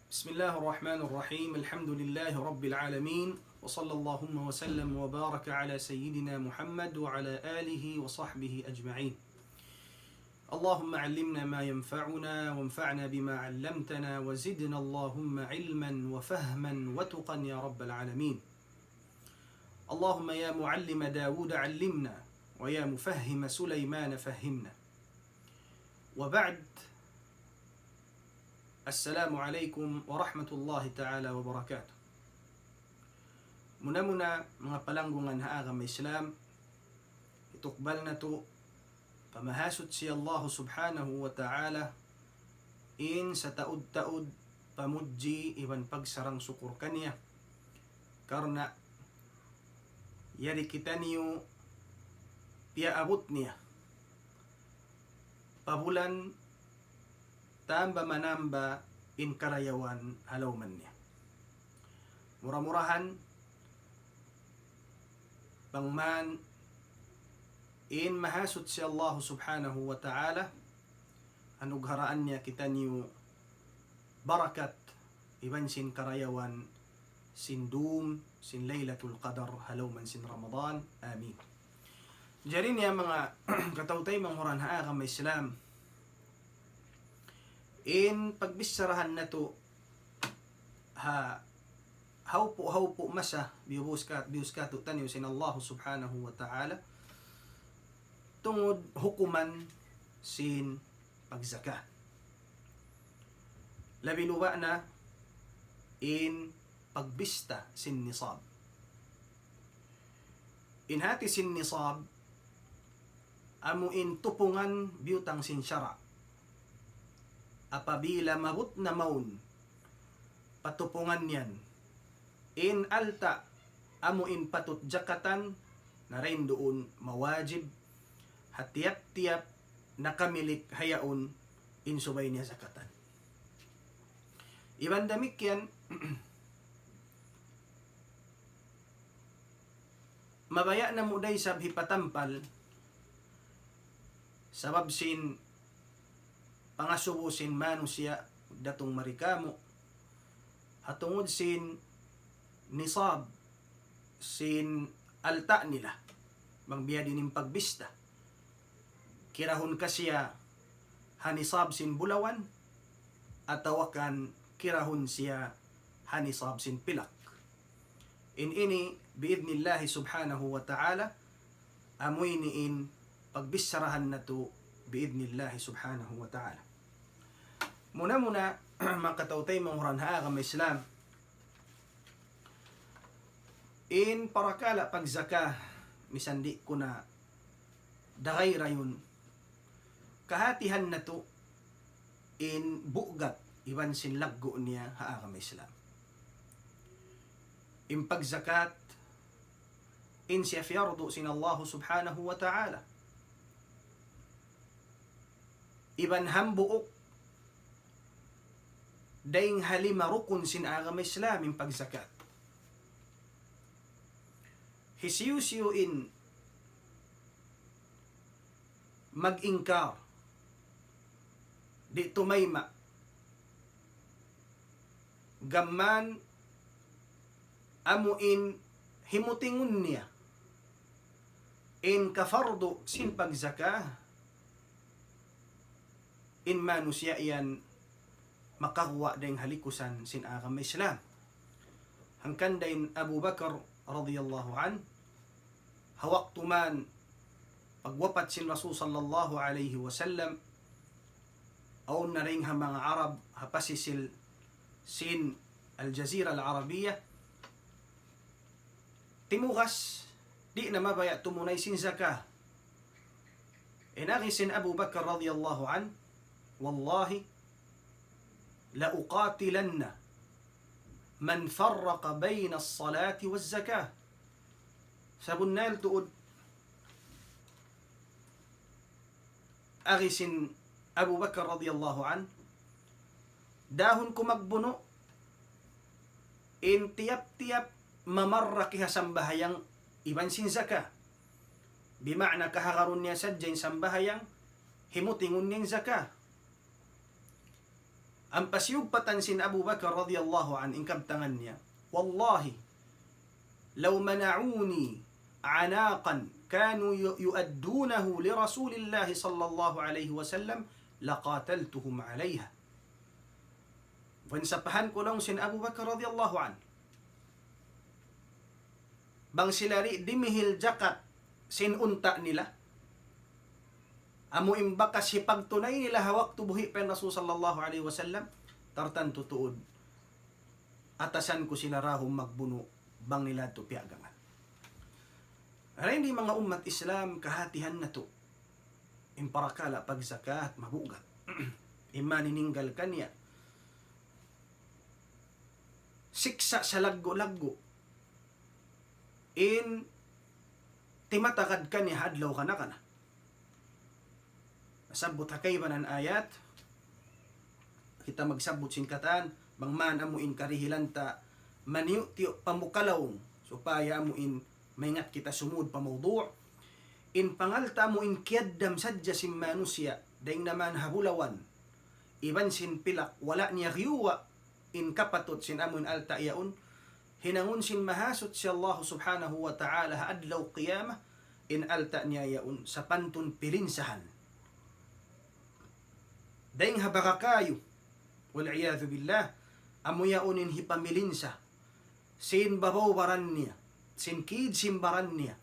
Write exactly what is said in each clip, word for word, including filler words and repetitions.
بسم الله الرحمن الرحيم. الحمد لله رب العالمين. وصلى اللهم وسلم وبارك على سيدنا محمد وعلى آله وصحبه أجمعين. اللهم علمنا ما ينفعنا وانفعنا بما علمتنا وزدنا اللهم علما وفهما وتقى يا رب العالمين. اللهم يا معلم داود علمنا ويا مفهم سليمان فهمنا. وبعد، السلام عليكم ورحمة الله تعالى وبركاته. Muna-muna, manga palanggungan ha agama Islam, hitukbal natu' pa Mahasuchi Allah Subhanahu wa Ta'ala in sataud-taud pamudji iban pagsarang-sukur kaniya. Karna' yari kitaniyu piyaabut niya pa bulan tamba-manamba in karayawan ha lawman niya. Mura-murahan, bang man in Mahasuchi Allah Subhanahu wa Ta'ala, anugharaan niya kitaniyu barakat iban sin karayawan sin dum sin Laylatul Qadar ha lawman sin Ramadan. Amin. Jari niya manga kataw-taymanghuran ha agama Islam, in pagbicharahan natu' ha hawpu'-hawpu' masa biyus ka-, biyus kātu'niyu sin Allah Subhanahu wa Ta'ala tungud hukuman sin pagzakat. Labi-labi na in pagbista sin nisab. In hati sin nisab, amu in tupungan biyutang sin sara'. Apabila maabut na mawn pa tupungan yan, in alta' amu in patut zakatan, na dayn duun mawajib ha tiyap-tiyap nakamilik ha yaun in subay niya zakatan. Iban damikkiyan, mabaya' namu' da isab hipatampal, sabab sin pangasubu sin manusiya' datung mari kāmu', ha tungud sin nisab sin alta' nila, bang biyadiin in pagbista. Kirahun ka siya ha nisab sin bulawan, atawa kan kirahun siya ha nisab sin pilak. In ini, bi'idhnillahi subhanahu wa ta'ala, amu ini in pagbicharahan natu', bi'idhnillahi subhanahu wa ta'ala. Muna-muna, manga kataw-taymanghuran ha agama Islam, in parakala' pagzakat, misan di' ku na dagay rayun, kahatihan natu' in bugat iban sin laggu' niya ha agama Islam. In pagzakat, in siya fiyardu sin Allah subhanahu wa ta'ala. Iban hambuuk dayn ha lima rukun sin agama Islam in pagzakat. Hisiyu-siyu in mag-ingkar, di' tumayma', gam mayan amu in himutingun niya in kafardu sin pagzakat, in manusiya' yan makaguwa' dayn ha likusan sin agama Islam. Hangkan dayn Abu Bakar radiyallahu anhu, ha waktu man pagwapat sin Rasul sallallahu alayhi wasallam, awn na dayn ha manga Arab ha pasisil sin Al-Jazira Al-Arabiya, timugas, di' na mabaya' tumunay sin zakat. In agi sin Abu Bakar radiyallahu anhu, والله لأقاتلن من فرق بين الصلاة والزكاة. Sabunnal tuud, agi sin Abu Bakar radiyallahu anhu, dahun ku magbunu' in tiyap-tiyap mamarraki ha sambahayang iban sin zakat. Bima'na kahagarun niya sadja in sambahayang, himutingun niya in zakat. Ampa siyugpatan sin Abu Bakar radiyallahu anhu, in kabtangan niya, والله لو منعوني عناقا كانوا ي-، يؤدونه لرسول الله صلى الله عليه وسلم لقاتلتهم عليها. Pansapahan ku laung sin Abu Bakar radiyallahu anhu, bang sila di' dimihil jakat sin unta' nila, amu in bakas hipagtunay nila ha waktu buhi' pa in Rasul sallallahu alayhi wasallam, tartantu tuud atasan ku sila dahun magbunu' bang nila yadtu piyagangan. Dayn di, manga ummat Islam, kahatihan natu' in parakala' pagzakat, mabugat. In manininggal kaniya, siksa' salaggu'-laggu' in timatagad kaniya ha adlaw kana-kana. Nasabbut ha kaibanan ayat, kita magsabbut sin katan, bang man amu in karihilan ta maniyu'-tiyu' pamukalaw, supaya amu in maingat kita sumud pa mawdu'. In pangalta' amu in kiyaddam sadja sin manusiya', dayn na man ha bulawan, iban sin pilak, wala' niya giyuwa' in kapatut sin amu in alta' yaun, hinangun sin Mahasuchi Allah Subhanahu wa Ta'ala ha adlaw qiyamah, in alta' niya yaun sapantun pilinsahan. Dayn ha bara kayu, والعياذ بالله, amu yaun in hipamilinsa sin babaw baran niya, sin kid sin baran niya,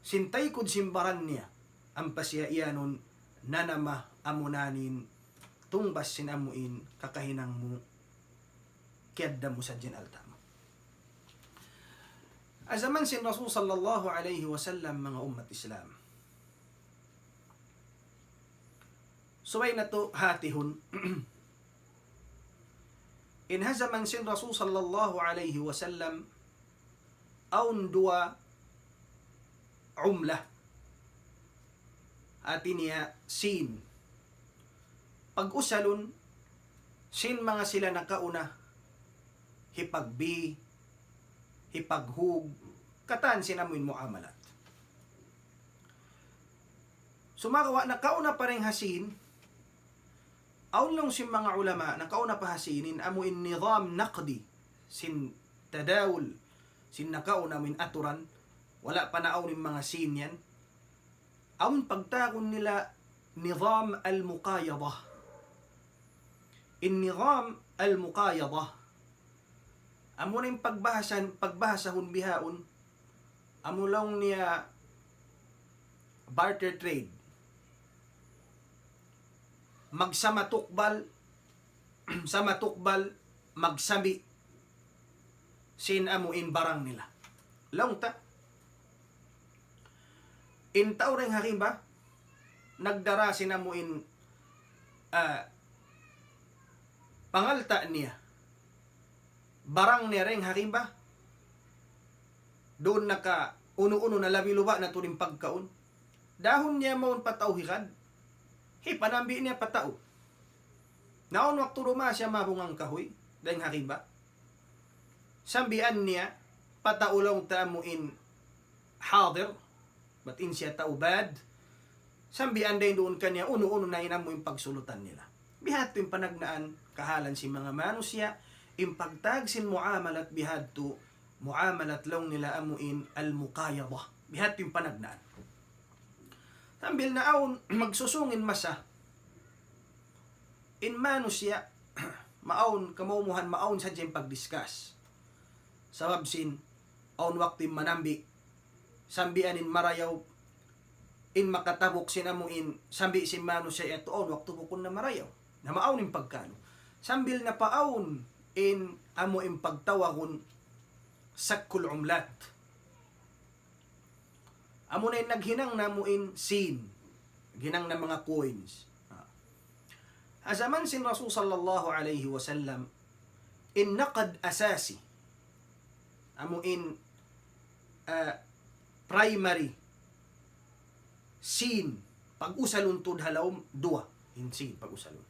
sin taykud sin baran niya, ampa siya iyanun nanama amuna in tungbas sin amu in kakahinang mu, kiyaddam mu sadja in alta' mu. Ha jaman sin Rasul sallallahu alayhi wasallam, manga ummat Islam, subay natu' hatihun, in ha jaman sin Rasul sallallahu alayhi wasallam, awn duwa umlah. Hati niya sin pag-usalun sin manga sila nakauna, hipagbi, hipaghug, katan sin amu in muamalat. Sumagawa' nakauna pa dayn ha sin, awn laung sin manga ulama, nakauna pa ha sin in amu in nizam naqdi, sin tadawul, sin nakauna amu in aturan, wala' pa naawn in manga sin yan. Awn pagtawagun nila nizam al-muqayadah. In nizam al-muqayadah, amu na in pagbahasan, pagbahasahun bihaun, amu laung niya barter trade. Magsama tukbal, sama tukbal, magsabi sin amu in barang nila. Laung ta, in tau dayn ha riba, nagdara sin amu in, ah, pangalta' niya, barang niya dayn ha riba, duun na ka unu-unu na labi luba' na tuud in pagkaun. Dahun niya mawn pa tau hikad, hipanambi' niya pa tau. Na awn waktu dumatung siya mabungang kahuy, dayn ha riba. Sambian niya pa tau laung ta amu in hadir, bat in siya tau bad. Sambian dayn duun kaniya unu-unu na in amu in pagsulutan nila. Bihadtu in panagnaan, kahalan sin manga manusiya', in pagtag sin muamalat bihadtu, muamalat laung nila amu in al-muqayadah. Bihadtu in panagnaan. Sambil na awn magsusung in masa, in manusiya', maawn, kamumuhan maawn sadja in pagdiscuss. Sabab sin, awn waktu in manambi', sambian in marayaw, in makatabuk sin amu in, sambi' sin manusiya' yadtu awn waktu bukun na marayaw. Na maawn in pagkalu. Sambil na paawn in amu in pagtawagun sakkul umlat. Amu na in naghinang na amu in sin. Naghinang na manga coins. Ha. Ha jaman sin Rasul sallallahu alayhi wasallam, in naqd asasi. Amu in, ah, primary sin. Pag-usalun tuud ha lawm duwa. In sin pag-usalun.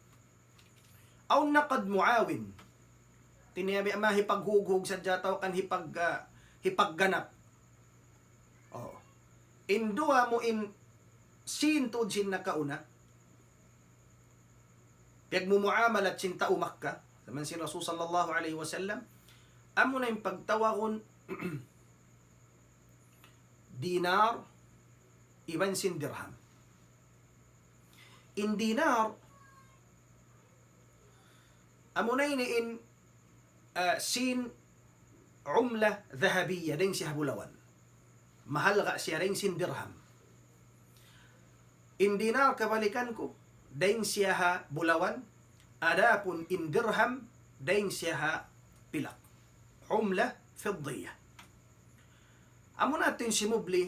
Awn naqd muawin. Tiniyabi ma hipaghughug sadja atawa kan hipag-, ah, hipagganap. Oo. In duwa amu in sin tuud sin nakauna, piyagmumuamalat sin tau Makkah, jaman sin Rasul sallallahu alayhi wasallam, amuna in pagtawagun dinar iban sin dirham. In dinar, amuna ini in, ah, sin umla dhahabiyya, dayn siya ha bulawan. Mahalga' siya dayn sin dirham. In dinar, kabalikan ku, dayn siya ha bulawan, adapun in dirham, dayn siya ha pilak. Umla fiddiyya. Amuna tuud in simubli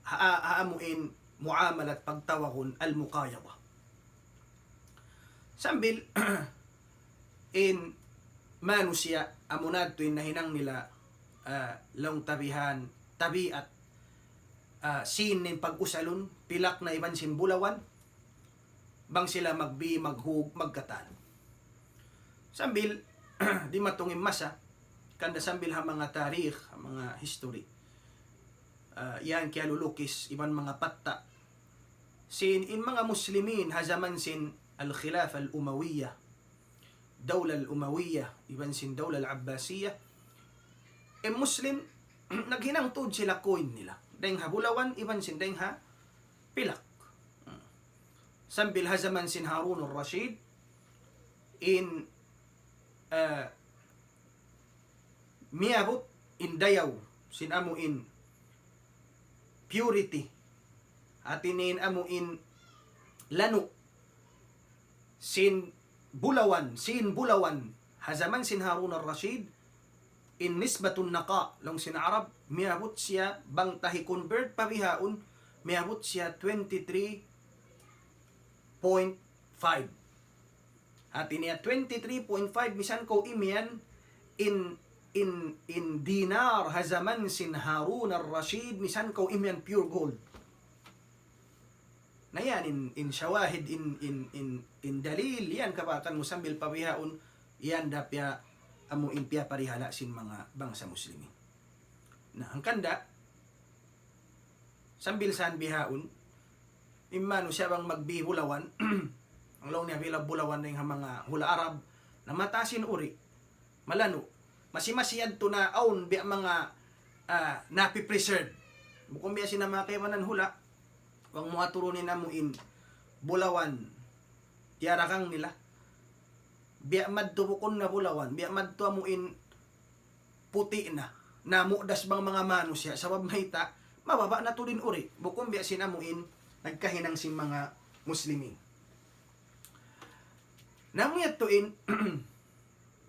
ha, ha, ha amu in muamalat pagtawagun al-muqayada. Sambil in manusiya', amuna tuud in nahinang nila, ah, laung ta bihan, tabiat, ah, sin in pag-usalun, pilak na iban sin bulawan, bang sila magbi, maghug, magkatan. Sambil dimatung in masa, hangkan da sambil ha manga tarikh, ha manga history, ah, yan kiyalulukis iban manga patta' sin in manga Muslimin ha jaman sin Al-Khilafah Al-Umawiyyah, Dawla Al-Umawiyyah, iban sin Dawla Al-Abbasiyyah. In Muslim, naghinang tuud sila coin nila dayn ha bulawan, iban sin dayn ha pilak. Sambil ha jaman sin Harun al-Rashid, in, ah, miyabut in dayaw sin amu in purity, hati niya in amu in lanu' sin bulawan, sin bulawan ha jaman sin Harun al-Rashid, in nisbatun naqa', laung sin Arab, miyabut siya, bang ta hi-convert pa bihaun, miyabut siya twenty-three point five. Hati niya twenty-three point five, misan kaw imiyan in, in, in dinar ha jaman sin Harun al-Rashid, misan kaw imiyan pure gold. Na yan in, in shawahid, in, in, in, in dalil, yan kabaakan mu sambil pa bihaun, yan da piya, amu in piyaparihala' sin manga bangsa Muslimin. Na, hangkan da, sambil san bihaun, in manusiya' bang magbi bulawan, laung niya bila bulawan dayn ha manga hula' Arab, na mataas in uri, malanu'. Masi-masi yadtu na awn biya' manga, ah, napi-preserve. Bukun biya' sin manga kaibanan hula', bang mu aturun in amu in bulawan, tiyaragang nila. Biya' madtu bukun na bulawan, biya' madtu amu in puti' na, namudas bang manga manusiya', sabab mayta', mababa' na tuud in uri, bukun biya' sin amu in nagkahinang sin manga Muslimin. Na amu yadtu in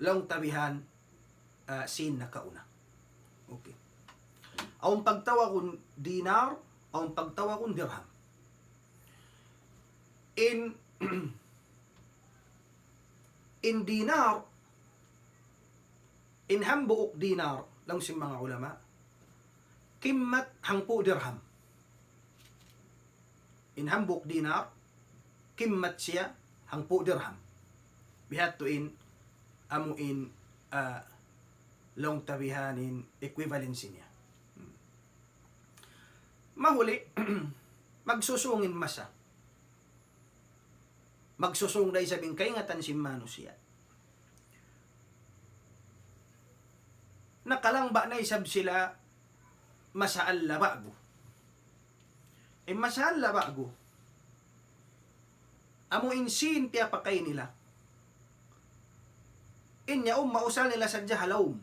laung ta bihan, ah, sin nakauna. Okay. Awn pagtawagun dinar, awn pagtawagun dirham. In, in dinar, in hambuuk dinar, laung sin manga ulama, kimmat hangpu' dirham. In hambuuk dinar, kimmat siya hangpu' dirham. Bihadtu in, amu in, ah, laung ta bihan in equivalency niya. Hmm. Mahuli, magsusung in masa. Magsusung da isab in kaingatan sin manusiya'. Nakalangba' na isab sila masa Allah ba'gu. In masa Allah ba'gu, amu in sin piyapakay nila. In yaun mausal nila sadja ha lawm.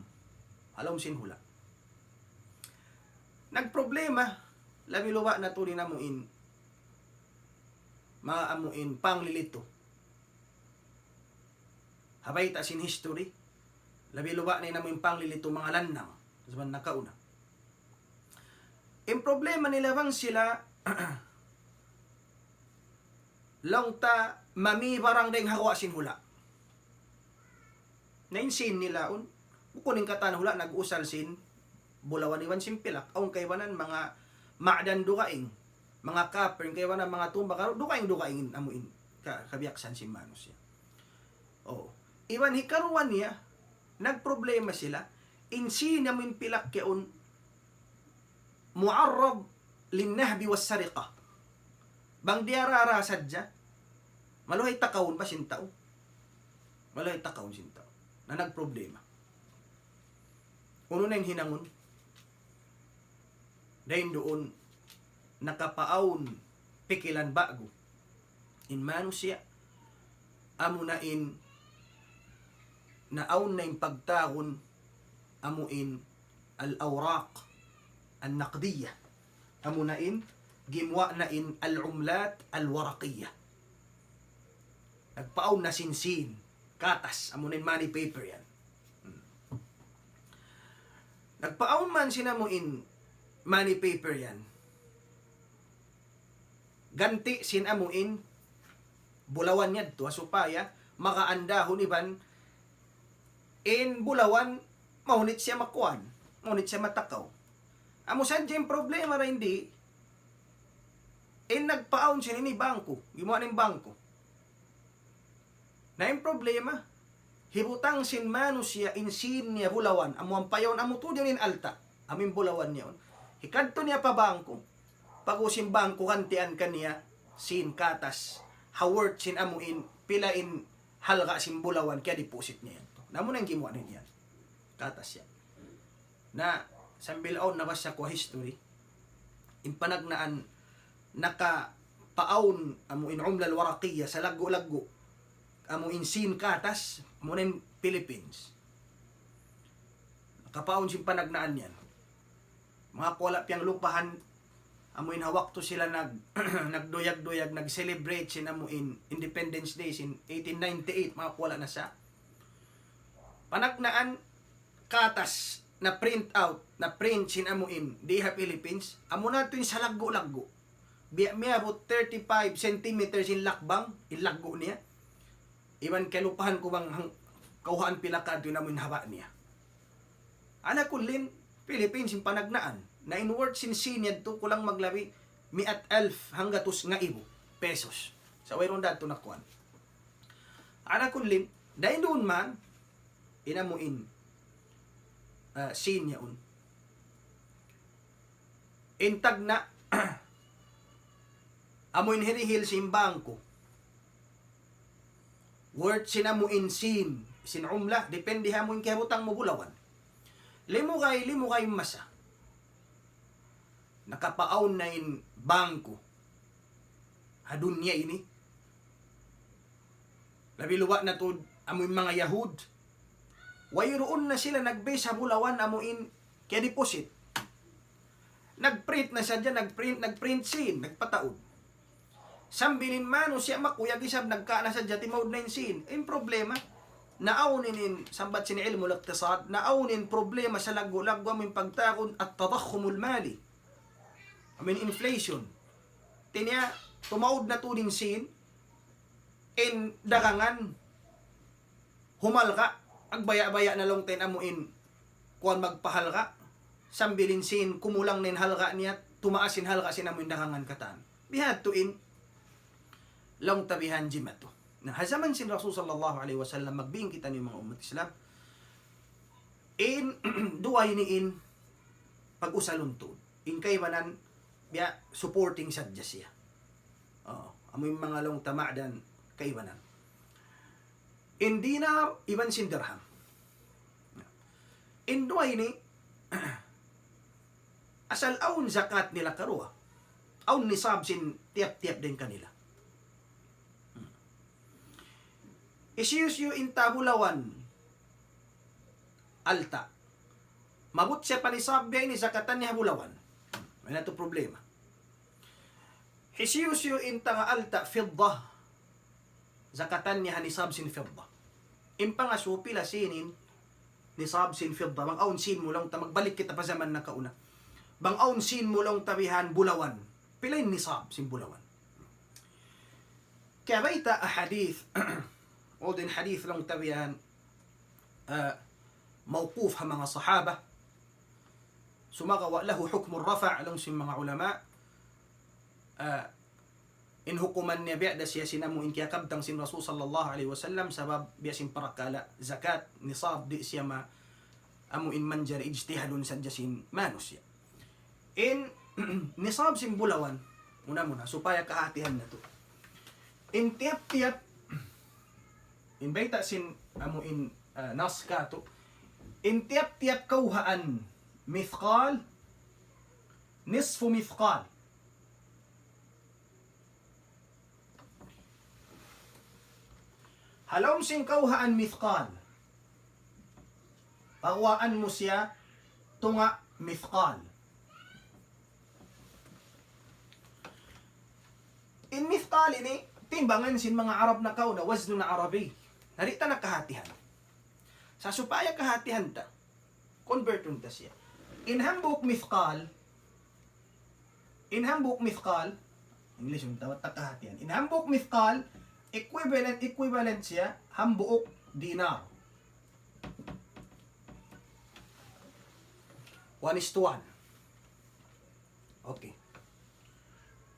Ha lawm sin hula'. Nagproblema, labi luba' na tuud in amu in, manga amu in panglilitu. Ha bayta' sin history, labi luba' na in amu in panglilitu manga lannang, jaman nakauna. In problema nila bang sila, laung ta mami barang dayn ha guwa' sin hula'. Na in sin nila yaun, bukun in katan hula' nag-usal sin bulawan iban sin pilak. Awn kaibanan manga ma'dan dugaing, manga copper, kaibanan manga tumbak, dugaing-dugaing in amu in ka-, kabiyaksahan sin manusiya'. Oo. Iban hikaruwa niya, nagproblema sila, in sin amu in pilak yaun, mu'arrad linnahbi wassariqa. Bang diyara-ra sadja, maluhay takawun pa sin tau. Wala' takaun sin tau. Na nagproblema. Unu na in hinangun? Dayn duun, nakapaawn pikilan ba'gu in manusiya', amuna in naawn na in pagtawagun amu in al-awraq an-naqdiyah. Amuna in gimuwa' na in al-umlat al-waraqiyah. Nagpaawn na sin sin, katas, amuna in money paper yan. Hmm. Nagpaawn man sin amu in money paper yan. Ganti' sin amu in bulawan yadtu, ha supaya makaandahun iban in bulawan mahunit siya makuan, mahunit siya matakaw. Amu sadja in problema ra, hindi in nagpaawn sin ini bangko, gimuwa' na in bangko. Na in problema, hibutang sin manusiya' in sin niya bulawan, amu ampa yaun, amu tuud yaun in alta', amu in bulawan niya yaun. Hikadtu niya pa bangko, pag-ubus in bangko gantian kaniya sin katas, ha worth sin amu in, pila in halga' sin bulawan kiya-deposit niya yan. Na amu na in gimuwa' niya yan. Katas yan. Na sambil awn nabasa ku ha history, in panagnaan nakapaawn amu in umla al-waraqiyah salaggu'-laggu', amu in sin katas, amu na in Philippines. Nakapaawn sin panagnaan yan. Manga kuwala piyanglupahan, amu in ha waktu sila nag-, nagduyag-duyag, nag-celebrate sin amu in Independence Day sin eighteen ninety-eight, manga kuwala na sa. Panagnaan, katas na print out, na print sin amu in, di ha Philippines, amu na tuud in salaggu'-laggu'. Biya' miyabut thirty-five centimeters in lakbang, in laggu' niya. Iban kalupahan ku bang hang-, kawhaan pila kadtu in amu in haba' niya. Ala kullin, Philippines in panagnaan. Na in worth sin sin yadtu kulang maglabi, mi'at alf, hanggatus ngaibu pesos. Sa' wayruun da yadtu nakuan. Ala kullin, dayn duun man, in amu in, ah, sin yaun. In tagna', amu in hirihil sin bangko. Worth sin amu in sin, sin umla, depende ha amu in kiyabutang mu bulawan. Limugay, limugay masa. Nakapaawn na in bangko ha dunya ini. Labi luba' na tuud amu in manga Yahud. Wayruun na sila nag-base ha bulawan amu in kiya-deposit. Nag-print na sadja, nag-print, nag-print sin, nagpataud. Sambil in manusiya' makuyag isab nagka na sadja timaud na in sin. In problema, naawn in, in sambat sin ilmu al-iqtisad, naawn in problema salaggu'-laggu' amu in pagtawagun at-tadakhumul mali. Amu in inflation. Hati niya, tumaud na tuud in sin, in dagangan, humalga', agbaya'-baya' na laung ta in amu in kuwan magpahalga', sambil in sin kumulang na in halga' niya, tumaas in halga' sin amu in dagangan katan. Bihadtu in laung ta bihan jimatu. Na, ha jaman sin Rasul sallallahu alayhi wasallam, magbing kitaniyu manga ummat Islam, in duwa ini in pag-usalun tuud. In kaibanan, biya' supporting sadja siya. Oo, amu in manga laung ta ma'dan kaibanan. In dinar, iban sin dirham. In duwa ini, asal awn zakat nila karuwa. Awn nisab sin tiyap-tiyap dayn kanila. Hmm. Hisiyu-siyu in ta bulawan alta'. Maabut siya pa nisab, biya' ini zakatan niya ha bulawan. Way na tuud problema. Hisiyu-siyu in tanga alta' fidda, zakatan niya ha nisab sin fidda. In pangasubu pila sin in nisab sin fidda. Bang awn sin mu laung ta, magbalik kita pa jaman nakauna. Bang awn sin mu laung ta bihan bulawan. Pila in nisab sin bulawan. Kiyabayta' ha hadith, awn da in hadith laung ta bihan, ah, mawquf ha manga sahaba. Sumagawa' lahu hukmu rafa' laung sin manga ulama. Ah, in hukuman niya biya' da siya sin amu in kiyakabtang sin Rasul sallallahu alayhi wasallam, sabab biya' sin parakala' zakat, nisab, di' siya ma-, amu in manjari ijtihadun sadja sin manusiya'. In nisab sin bulawan, muna-muna, supaya kahatihan natu'. In tiyap-tiyap, in bayta' sin amu in, ah, nas katu'. In tiyap-tiyap kawhaan mithqal, nisfu mithqal. Ha lawm sin kawhaan mithqal, paguwaan mu siya tunga' mithqal. In mithqal ini, timbangan sin manga Arab nakauna, waznun Arabi. Na di' ta na kahatihan. Sa' supaya kahatihan ta, convert-un ta siya. In hambuuk mithqal, in hambuuk mithqal, English, yung tawag ta kahatihan. In hambuuk mithqal, equivalent, equivalent siya, hambuuk dinar. One is to one. Okay.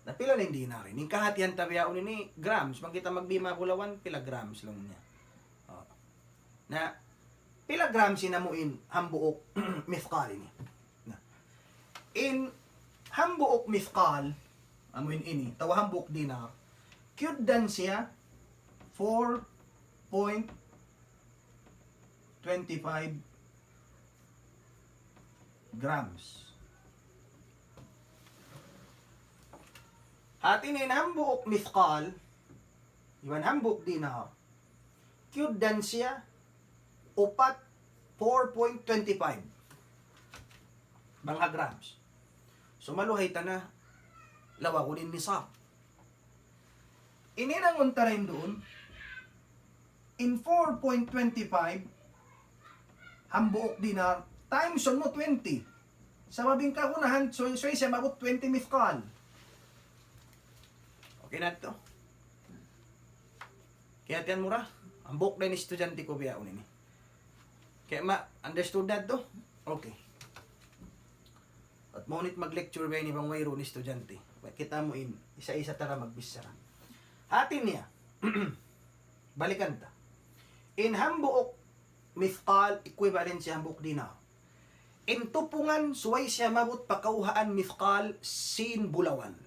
Na pila na in dinar ini? In kahatihan ta bihaun ini, grams. Bang kita maglima bulawan, pila grams laung niya. Oh. Na, pila grams in amu in hambuuk mithqal ini? Na, in hambuuk mithqal, amu in ini, atawa hambuuk dinar, kiyugdan siya four point twenty-five grams. Hati niya in hambuuk mithqal, iban hambuuk dinar, kiyugdan siya upat, four point twenty-five bang ha grams. So, maluhay ta na lawagun in nisab. Ini na ngunta rin duun, in four point twenty-five, hambuuk dinar, times unu twenty. Sabab in kagunahan, so, so siya maabut twenty mithqal. Okay na to? Kiyahatihan mu ra? Hambuuk da in estudyante ku bihaun ini. Kaya ma-understood na to? Okay. At mahunit mag-lecture ba ini bang wayruun estudyante? Kita' mu in, isa-isa ta ra magbichara. Hati niya, balikan ta. In hambuuk mithqal, equivalent siya hambuuk dinar. In tupungan, subay siya maabut pa kawhaan mithqal sin bulawan.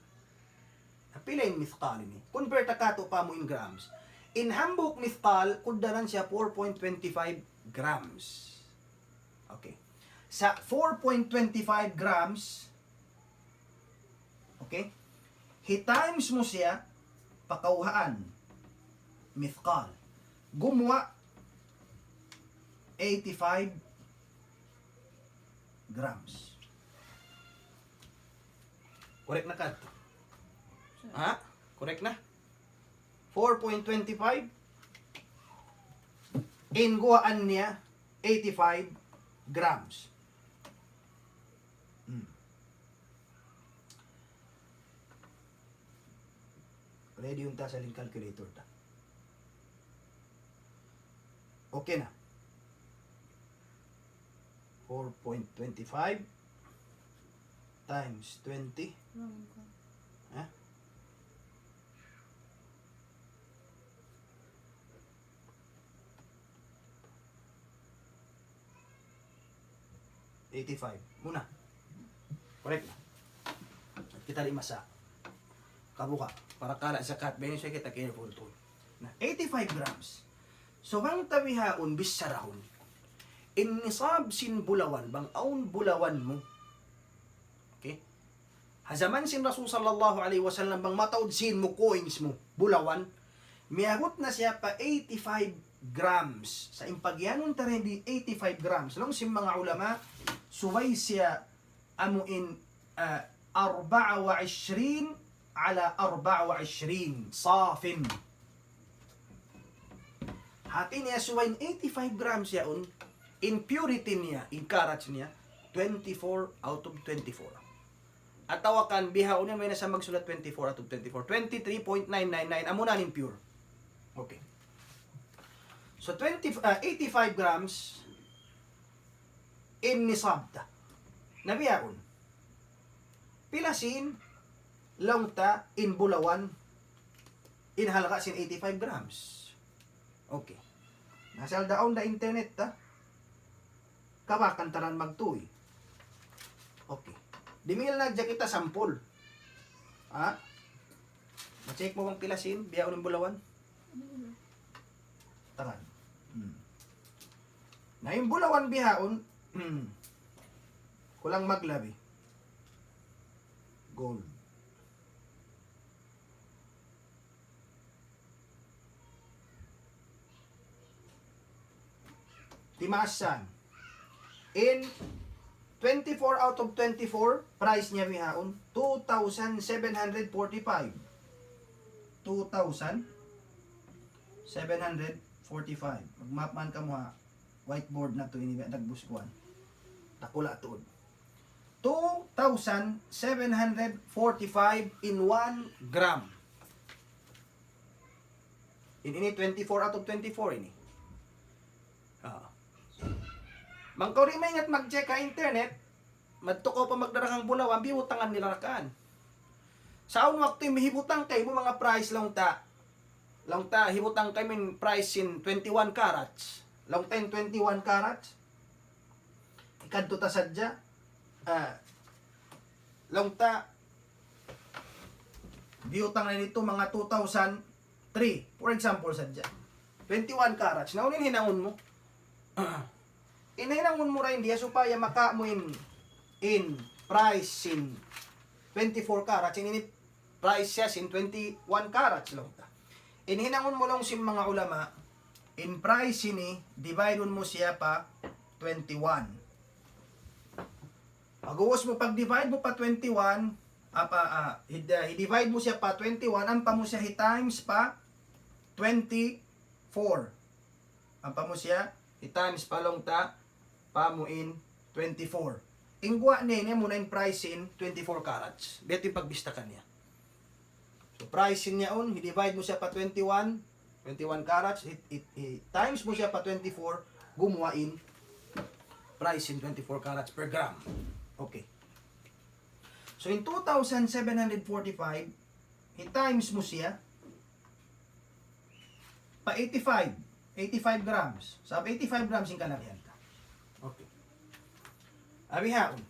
Na pila in mithqal ini? Convert ta katu' pa mu in grams. In hambuuk mithqal, kugdanan siya four point twenty-five grams. Okay. Sa' four point twenty-five grams, okay, hi-times mu siya pa kawhaan mithqal. Gumuwa' eighty-five grams. Correct na ka? Ha? Correct na? Four point twenty-five. In guwaan niya, eighty-five grams. Hmm. Ready unta sa' in calculator ta. Okay na. Four point twenty-five times twenty. Wrong one. Ha? Eighty-five. Muna. Correct na. Kita' di' masa. Kabuga'. Parakala' zakat, bang sa kita careful tuud. Na, eighty-five grams. So, bang ta bihaun, bicharahun. In nisab sin bulawan, bang awn bulawan mu. Okay? Ha jaman sin Rasul sallallahu alayhi wasallam, bang mataud sīn mu, coins mu, bulawan, miyabut na siya pa eighty-five grams. Sa' in pagiyanun ta rin di eighty-five grams. Laung sin manga ulama, subay siya amu in, ah, أربعة وعشرين على أربعة وعشرين صاف. Hati niya subay in eighty-five grams yaun, in purity niya, in carats niya, twenty-four out of twenty-four. Atawa kan bihaun yan, way na sa magsulat twenty-four out of twenty-four. Twenty-three point nine nine nine, amuna in pure. Okay. So, twenty, ah, eighty-five grams in nisab ta. Na bihaun. Pila sīn, laung ta, in bulawan, in halga' sin eighty-five grams. Okay. Na asal da awn da internet ta. Kabakan ta ra magtuy. Okay. Dimihil na hadja kita sampul. Ha? Ma-check mu bang pila sīn, bihaun in bulawan? Tangan. Hmm. Na in bulawan bihaun, kulang maglabi. Gold. Timaasan. In twenty-four out of twenty-four, price niya bihaun, two thousand seven hundred forty-five. Two thousand seven hundred forty-five. Magmap man kamu ha whiteboard natu' ini, biya' dagbus kuwan. Dakula' tuud. Two thousand seven hundred forty-five in one gram. In ini twenty-four out of twenty-four ini. Ah. Bang kaw di' maingat mag-check ha internet, madtu kaw pa magdara kang bulawan, biyutangan nila ra kan. Sa' awn waktu hibutang kaymu manga price laung ta. Laung ta, hibutang kaymu in price sin twenty-one carats. Laung ta in twenty-one carats. Hikadtu ta sadja. Ah, laung ta, biyutang na ini manga two thousand three, for example sadja. Twenty-one carats. Na unu in hinangun mu? In hinangun mu ra in diya supaya maka mu in, in price sin twenty-four carats. In ini price siya sin twenty-one carats laung ta. In hinangun mu laung sin manga ulama, in price ini, divide mu siya pa twenty-one. Pag-ubus mu, pag-divide mu pa twenty-one, apa, ah, hid-, ah, hi-divide mu siya pa twenty-one, ampa mu siya hi-times pa twenty-four. Ampa mu siya hi-times pa laung ta, pa mu in twenty-four. In guwa' niya, ini amu na in price sin twenty-four carats. Biya' ha yan in pagbistahan niya. So, price sin yaun, hi-divide mu siya pa twenty-one, twenty-one carats, hi-, hi-, hi-times mu siya pa twenty-four, gumuwa' in price sin twenty-four carats per gram. Okay. So, in two thousand seven hundred forty-five, hi-times mu siya pa eighty-five, eighty-five grams. Sa' eighty-five grams in kalagihan ta. Okay. Abi haun.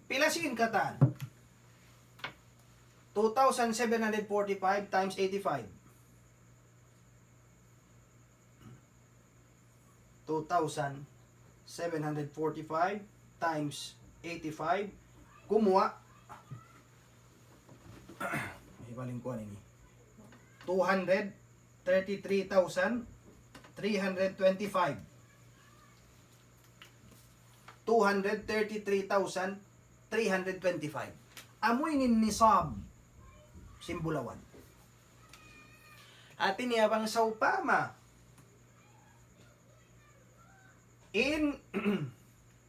Pila sin katan? Two thousand seven hundred forty-five times eighty-five. Two thousand seven hundred forty-five times eighty-five. Gumuwa'. May baling kuwan ini. Two hundred thirty-three thousand three hundred twenty-five. Two hundred thirty-three thousand three hundred twenty-five. Amu ini in nisab sin bulawan. Hati niya bang sawpama in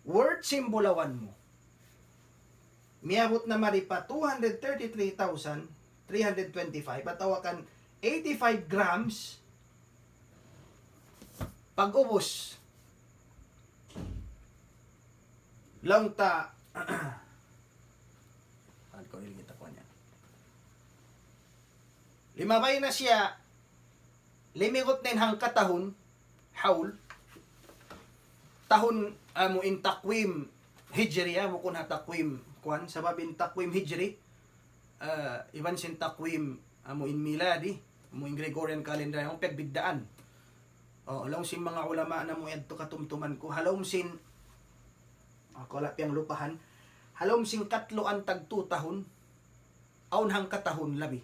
worth sin bulawan mu miyabut na mari pa two hundred thirty-three thousand three hundred twenty-five, atawa kan eighty-five grams, pag-ubus, laung ta, saan ko nilgit ako niya? Limabay na siya, limigut na in hangkatahun, haul. Tahun, amu in takwim hijri, amu kun ha takwim, kuwan, sabab in takwim hijri, ah, iban sin takwim, amu in miladi, amu in Gregorian calendar, amu pagbiddaan. O, laung sin manga ulama namu' yadtu katumtuman ku, ha lawm sin, aku la piyanglupahan, ha lawm sin katluan tagtu tahun, awn hangkatahun labi.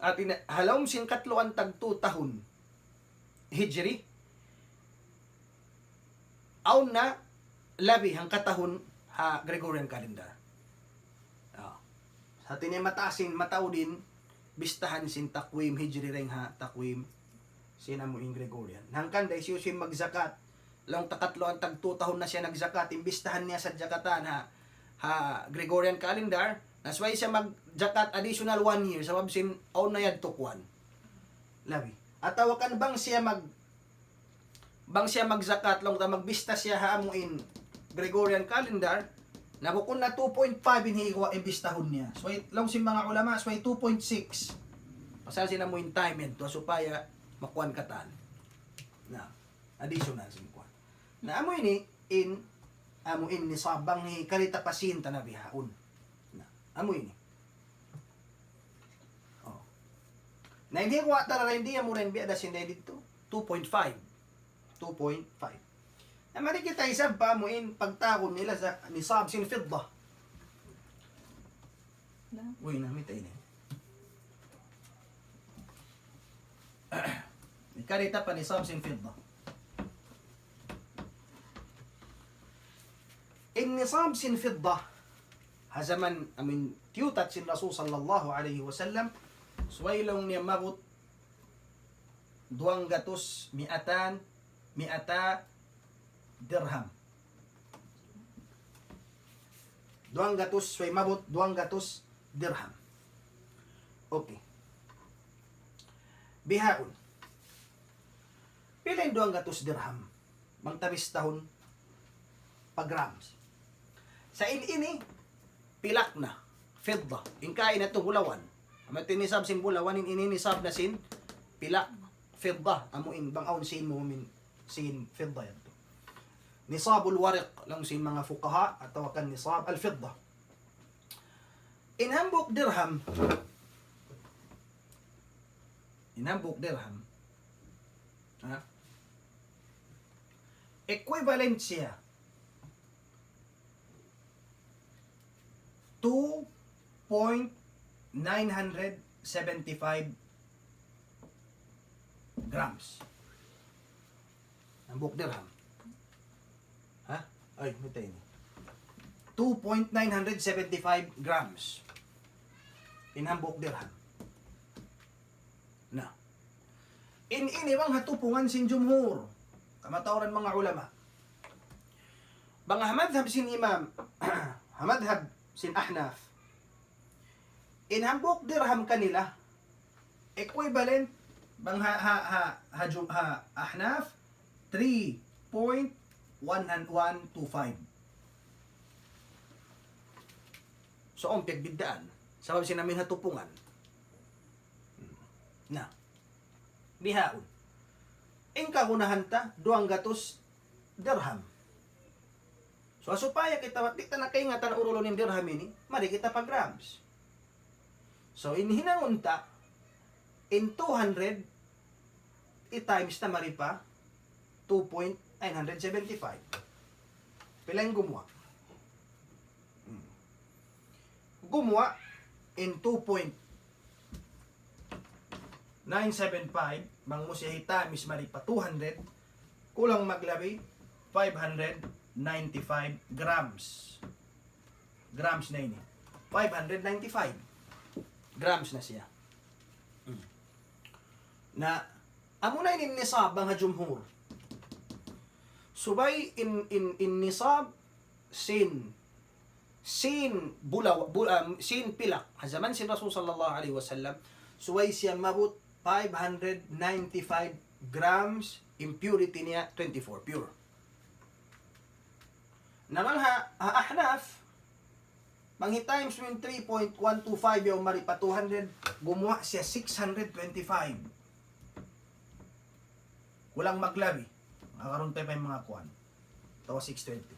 Hati niya, ha lawm sin katluan tagtu tahun Hijri, awn na labi hangkatahun ha Gregorian calendar. Ah. Hati niya mataas in, mataud in bistahan sin takwim Hijri dayn ha takwim sin amu in Gregorian. Hangkan da hisiyu-siyu in magzakat, laung ta katluan tagtu tahun na siya nagzakat, in bistahan niya sadja katan ha, ha Gregorian calendar, na subay siya magzakat additional one year, sabab sin awn na yadtu kuwan. Labi. Atawa kan bang siya mag, bang siya magzakat, laung ta magbista siya ha amu in Gregorian calendar, na bukun na two point five in hikuwa in bistahun niya. So, laung sin manga ulama, so, two point six. Pasal sin amu in time yadtu, supaya makuan katan. Na, additional sin kuan. Na amu ini in, amu in nisab bang hi karita pasinta na bihaun. Na, amu ini. Oh. Na, in hikuwa ta ra dayn di, amu ra in biya' da sin dayn didtu. two point five. Two point five. Na mari kita isab pa amu in pagtawagun nila sa nisab sin fidda. Na. Uy, na, mita ini. Hikari ta pa nisab sin fidda. In nisab sin fidda, ha jaman, I mean, tiyutat sin Rasul sallallahu alayhi wasallam, subay laung niya maabut duwanggatus, mi'atan, mi'ata dirham. Duwanggatus, subay maabut duwanggatus dirham. Okay. Bihaun. Pila in duwanggatus dirham? Bang tabistahun pa grams. Sa' in ini, pilak na, fidda. In kaina tu bulawan. Amu in nisab sin bulawan, in ini nisab na sin pilak, fidda. Amu in bang awn sin mu'min, sin fidda yadtu. Nisabul wariq, laung sin manga fuqaha, atawa kan nisab al-fidda. In hambuuk dirham, in hambuuk dirham, ha? Equivalent siya two point nine hundred seventy-five grams. Hambuuk dirham. Ha? Ay, mita ini. Two point nine hundred seventy-five grams. In hambuuk dirham. Na. In ini bang ha tupungan sin jumhur. Kamatauran manga ulama. Bang ha madhab sin imam, ha madhab sin Ahnaf. In hambuuk dirham kanila, equivalent, bang ha, ha, ha, ha, jum-, ha Ahnaf, three point one one two five. So, awn piyagbiddaan. Sabab sin amin ha tupungan. Na. Bihaun. In kagunahan ta, duwanggatus dirham. So, supaya kita, di' ta na kaingatan urulun in dirham ini, mari kita pa grams. So, in hinangun ta, in two hundred, i-times ta mari pa two point nine hundred seventy-five. Pila in gumuwa'? Hmm. Gumuwa' in two point nine seven five, bang mu siya i-times mari pa two hundred, kulang maglabi, five hundred ninety-five grams. Grams na ini. Five hundred ninety-five grams na siya. Hmm. Na, amu na ini nisab bang ha jumhur. Subay in, in, in nisab sin, sin bulaw-, bu-, um, sin pilak. Ha jaman sin Rasul sallallahu alayhi wasallam, subay siya maabut five hundred ninety-five grams, in purity niya twenty-four, pure. Na bang ha, ha Ahnaf, bang i-times mu in three point one two five yaun mari pa two hundred, gumuwa' siya six hundred twenty-five. Kulang maglabi. Makakarun tayo pa in manga kuwan. Tawa six twenty.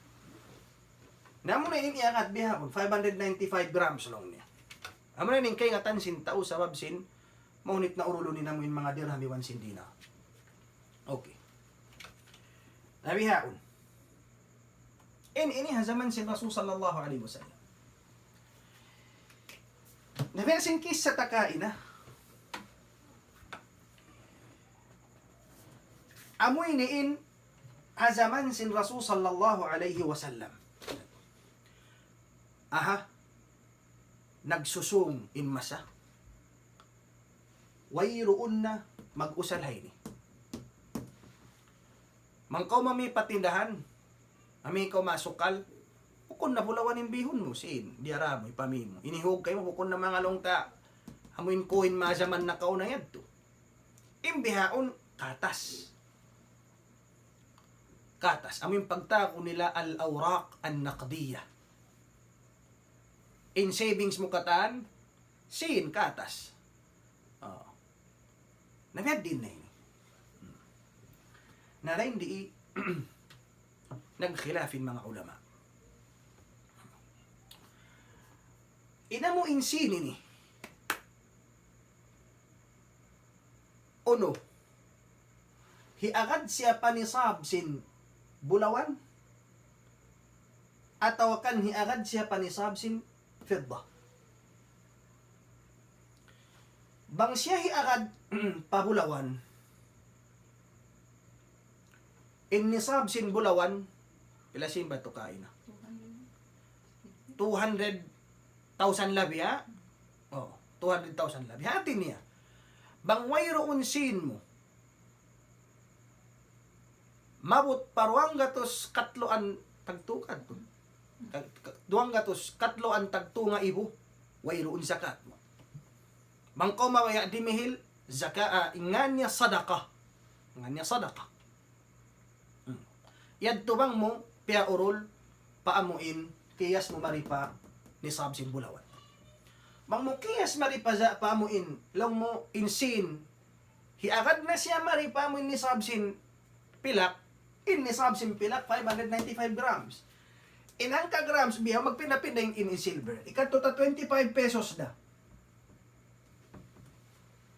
Na amu na in iyangat bihaun, five hundred ninety-five grams laung niya. Amu na in kaingatan sin tau sabab sin mahunit na urulun nila amu in manga dirham iban sin dinar. Okay. Na bihaun. In ini ha jaman sin Rasul sallallahu alayhi wasallam. Na biya' sin kissa ta kaina. Amu ini in ha jaman sin Rasul sallallahu alayhi wasallam. Aha, nagsusūng in masa. Wayruun na mag-usal ha ini. Bang kaw mami pa tindahan, mami kaw masukal, bukun na bulawan in bihun mu, sin, diyara mu, ipami mu. Ini hug kaymu, bukun na manga laung ta, amu in kuhin majaman na kaw na yadtu. In bihaun, katas. Katas. Amu in pagtawagun nila al-awraq an-naqdiyah. In savings mu katan, sin katas. Oh. Na biya' diin na ini. Hmm. Na dayn di, nagkhilaf in manga ulama. In amu in sin ini. Unu. Hiagad siya pa nisab sin bulawan, atawa kan hiagad siya pa nisab sin fidda. Bang siya hiagad pa bulawan, in nisab sin bulawan, pila sin batu kaina? Two hundred thousand labi, ha? Oh, two hundred thousand labi. Hati niya, bang wayruun sin mu, maabut pa duwanggatus katluan tagtu kadtu. Ka-, ka-, duwanggatus katluan tagtu nga ibu, wayruun zakat mu. Bang kaw mabaya' dimihil, zaka-, ah, in ngan niya sadaqa. In ngan niya sadaqa. Hmm. Yadtu bang mu piyaurul pa amuin, kiyas mu mari pa nisab sin bulawan. Bang mu kiyas mari pa za-, pa amuin, laung mu in sin, hiagad na siya mari pa amuin nisab sin pilak, in nisab sin pilak, five hundred ninety-five grams. In hangka grams, biya' magpinda-pinda in, in, in silver. Ikadtu ta twenty-five pesos da.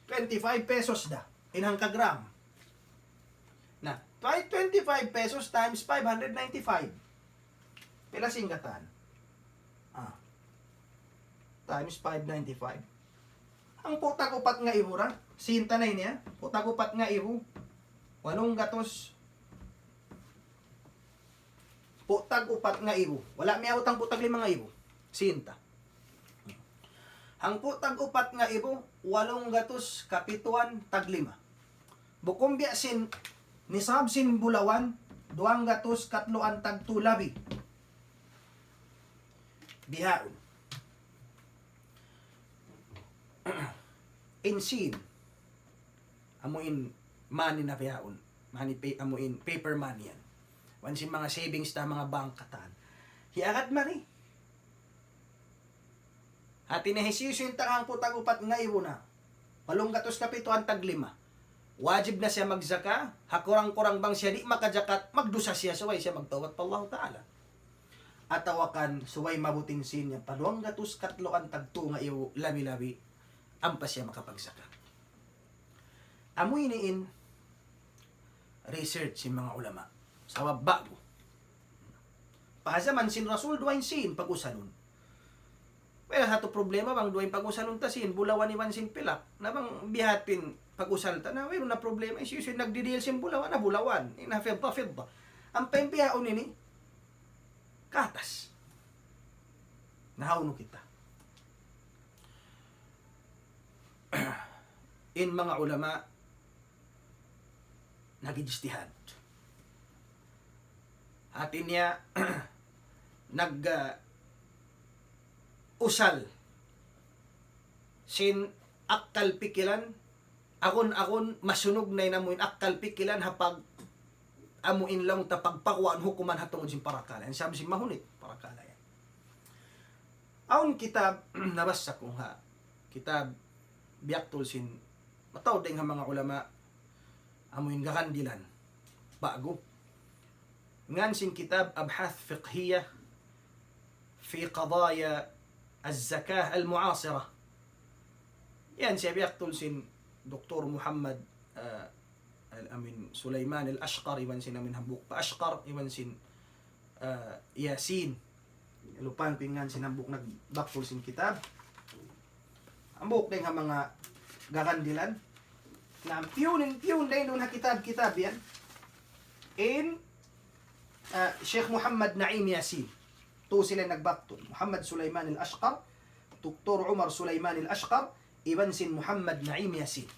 Twenty-five pesos da. In hangka gram. Na, try twenty-five pesos times five hundred ninety-five. Pila sin katan? Ah. Times five ninety-five. Hangpu' tag-upat nga ibu ra. Sin ta na ini, ha? Hangpu' tag-upat nga ibu, walung gatus. Hangpu' tag-upat nga ibu. Wala' miyabut hangpu' tag-lima nga ibu. Sin ta. Hangpu' tag-upat nga ibu, walung gatus kapituan tag-lima. Bukun biya' sin nisab sin bulawan, duwanggatus katluan tagtu labi. Bihaun. In sin, amuin money na bihaun. Money pa-, amuin paper money yan. Iban sin manga savings ta manga bank katan. Hiagad mari. Hati niya hisiyu-siyu in hangpu' tag-upat nga ibu na, walung gatus kapituan tag-lima. Wajib na siya magjaka, ha kurang-kurang bang siya di' makajakat, magdusa siya, subay siya magtawbat pa Allah Ta'ala. Atawa kan, subay maabut in sin niya pa duwanggatus katluan tagtu nga ibu labi-labi, ampa siya makapagjakat. Amu ini in research sin manga ulama. Sabab ba'gu. Pa ha jaman sin Rasul, duwa in sin pag-usalun. Well, hatu problema bang duwa in pag-usalun ta, sin bulawan iban sin pilak. Na bang biya' ha yan in pag-usal ta, na wayruun na problema. Hisiyu-siyu in nagdidihil sin bulawan, na bulawan. In ha fidda, fidda. Ampa in bihaun ini, katas. Na hawnu kita. In manga ulama, nag-ijtihad. Hati niya, nag, ah, usal sin akkal pikilan, agun-agun masunug na in amuin akkal pikilan ha pag-, amuin laung ta pagpaguwa' hukuman ha tungud sin parakala'. Yan sabab sin mahunit parakala' yan. Awn kitab nabassa ku ha, kitab biyaktul sin mataud dayn ha manga ulama, amuin gagandilan, ba'gu. Ngan sin kitab Abhath Fiqhiyah fi Qadaya Az-Zakah Al-Mu'asirah. Yan siya biyaktul sin Doktor Muhammad, ah, Al-Amin Sulaiman Al-Ashqar, iban sin amuin hambuuk pa Ashqar, iban sin, ah, Yasin. Lupahan ku in ngan sin hambuuk nagbaktul sin kitab. Hambuuk dayn ha manga gagandilan. Na, piyun, piyun dayn duun ha kitab-kitab yan. In, ah, Sheikh Muhammad Naim Yasin. Tu sila nagbaktul. Muhammad Sulaiman Al-Ashqar, Doktor Umar Sulaiman Al-Ashqar, iban sin Muhammad Naim Yasin.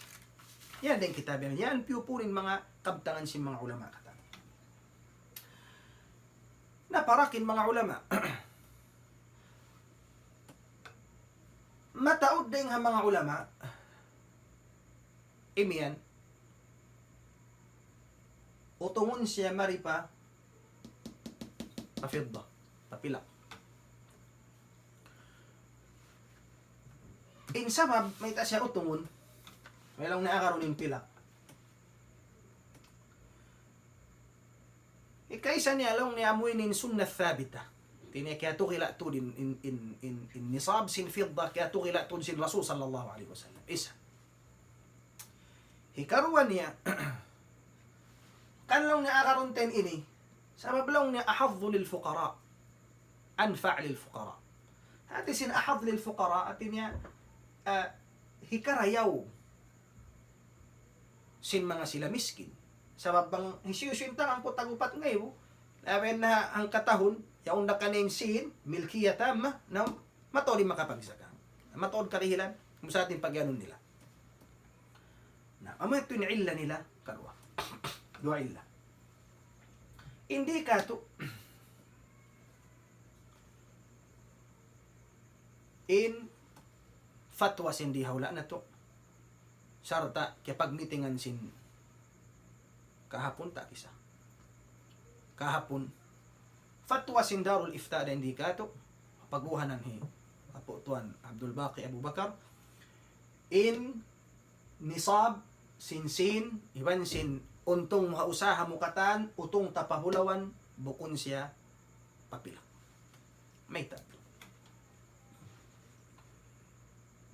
Yan dayn kitab yan. Yan piyun-piyun in manga kabtangan sin manga ulama katan. Na para in manga ulama. Mataud dayn ha manga ulama, imiyan, utungun siya mari pa, pa fidda, pa pilak. In sabab, mayta' siya utungun, way laung niya agarun in pilak. Hikaisa niya laung niya amu ini in sunnah thabita. Hati niya kiyatugila' tuud in, in, in, in, in nisab sin fidda, kiyatugila' tuud sin Rasul sallallahu alayhi wasallam. Isa. Hikaruwa niya, Kan laung niya agarun ta in ini, sabab laung niya أحض للفقراء، أنفع للفقراء. Hati sin أحض للفقراء, hati niya, ah, hikarayaw sin manga sila miskin. Sabab bang hisiyu-siyu in taga hangpu' tag-upat ngaibu, labi na hangkatahun, yaun da kaniya in sin, milkiya tamma, na mataud in makapagzakat. Mataud karihilan, musatin pagiyanun nila. Na, amu yadtu in illa nila, karuwa. Duwa illa. Hindi katu', in fatwa sin di ha hula' natu'. Sarta' kiyapagmitingan sin kahapun ta kisa. Kahapun, fatwa sin Darul Ifta dayn di katu', paguhanan hi Apu' Tuan Abdul Baqi Abu Bakar, in nisab sin sin, iban sin untung mu ha usaha mu katan, utung ta pa bulawan, bukun siya papila. Mayta'?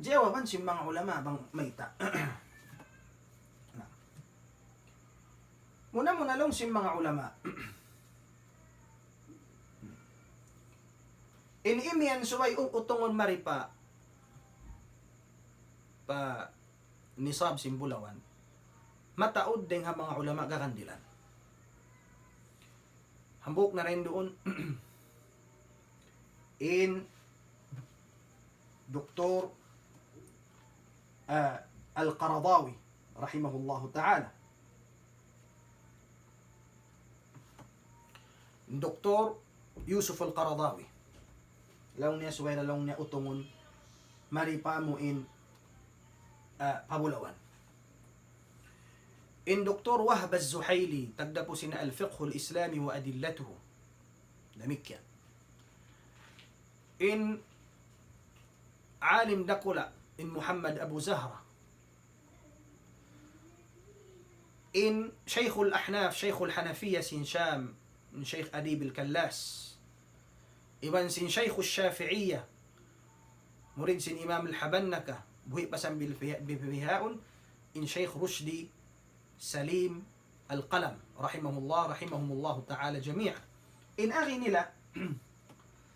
Jawaban sin manga ulama bang mayta'. Na. Muna-muna laung sin manga ulama. In imiyan subay u-, utungun mari pa, pa nisab sin bulawan. Mataud dayn ha manga ulama gagandilan. Hambuuk na dayn duun in Doktor, ah, Al-Qaradawi, rahimahullahu ta'ala. Doktor Yusuf Al-Qaradawi. Laung niya subay da laung niya utungun mari pa amu in, ah, pa bulawan. In Doktor Wahb Az-Zuhaili, tagdapu sin Al-Fiqhul Islami wa Adillatuhu. Damikkiyan. In alim dakula', in Muhammad Abu Zahra. In Shaykhul Ahnaf, Shaykhul Hanafiya sin Sham, in Shaykh Adib al-Kallas. Iban sin Shaykhul Shafi'iyya, murid sin Imam al-Habannaka, buhi' pa sambil piha-, bihaun, in Shaykh Rushdi Salim Al-Qalam, rahimahullah, rahimahumullahu ta'ala jami'a. In agi nila,